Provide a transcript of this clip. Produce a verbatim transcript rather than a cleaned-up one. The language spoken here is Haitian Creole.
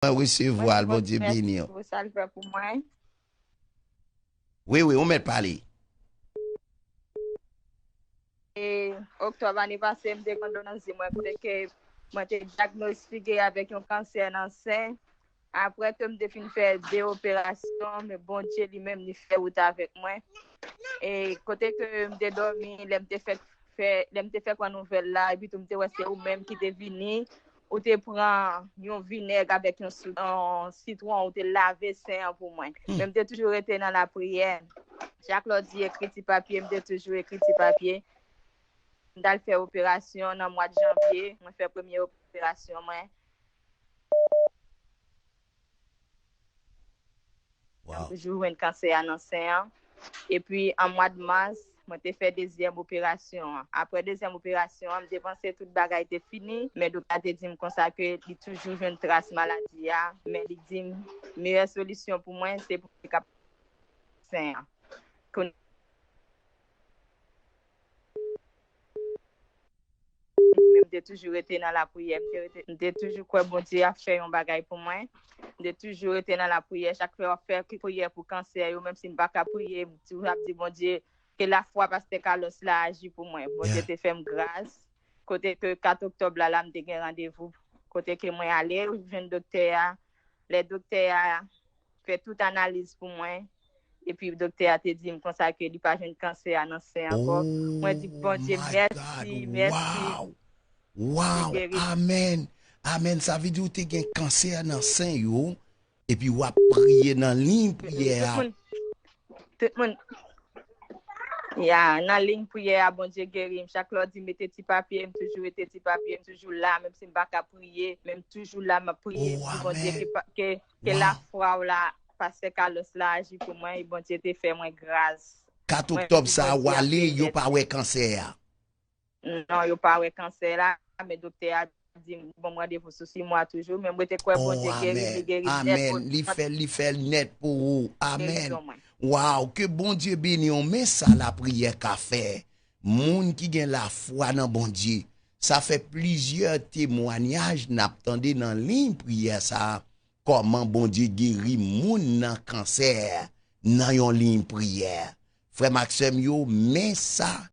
Mwen resevwa l, Bondye beni w. Pou sa l fè pou mwen. Wi, wi, ou mèt pale. E oktòb ane pase, m te konn nan zi mwen kote ke mwen te dyagnostike avèk yon kansè nan sen. Apre ke m te fin fè de operasyon, men Bondye li menm li fè wout avèk mwen. E kote ke m te dòmi, lè m te fè, fè, lè m te fè kwè nouvèl la, epi tou m te wè se ou menm ki te vini, ou te pran yon vinèg avèk yon si-, yon sitwon, ou te lave sen an pou mwen. Men m te toujou rete nan lapriyè. Chak lè w di ekri ti papye, m te toujou ekri ti papye. M t al fè operasyon nan mwa de janvye, mwen fè premye operasyon mwen. Wow. Toujou jwenn kansè a nan sen an. Epi, an mwa de mas, mwen te fè dezyèm operasyon an. Apre dezyèm operasyon an, m te panse tout bagay te fini, men doktè a te di m konsa ke li toujou jwenn tras maladi a, men li di m, meyè solisyon pou mwen, se pou mwen kapab sen an. Kounye Men m te toujou rete nan lapriyè. M te rete, m te toujou kwè Bondye ap fè yon bagay pou mwen. M te toujou rete nan lapriyè. Chak fwa w ap fè ki priyè pou kansè yo, menm si m pa ka priye, m toujou ap di Bondye, ke lafwa pastè Carlos la aji pou mwen. Bondye te fè m gras. Kote ke kat oktòb la, la m te gen randevou. Kote ke mwen ale, jwenn doktè a. Lè doktè a fè tout analiz pou mwen. Epi doktè a te di m konsa ke li pa jwenn kansè a nan sen ankò. Mwen di Bondye mèsi, mèsi. Wow! Wow! Amèn! Amèn! Sa vle di ou te gen kansè nan sen yo, epi w ap priye nan liy priyè a. Tout moun. Ya, nan liy priyè a, Bondye geri m. Chak lè w di mete ti papye, m toujou mete ti papye, m toujou la, menm si m pa ka priye, men m toujou la, m ap priye, m di Bondye ke, ke, ke lafwa w la, pastè Carlos la aji pou mwen, e Bondye te fè mwen gras. Kat oktòb sa a, w ale, yo pa wè kansè a. Non, yo pa wè kansè la, men doktè a di m, bon, m randevou sou sis mwa toujou, men mwen te kwè Bondye geri m, li geri m nèt. Amèn. Li fè, li fè l nèt pou ou. Amèn. Wow, ke Bondye beni w, men sa lapriyè ka fè. Moun ki gen lafwa nan Bondye. Sa fè plizyè temwanyaj n ap tande nan liy priyè sa a, kòman Bondye geri moun nan kansè nan yon liy priyè. Frè m ak sè m yo, men sa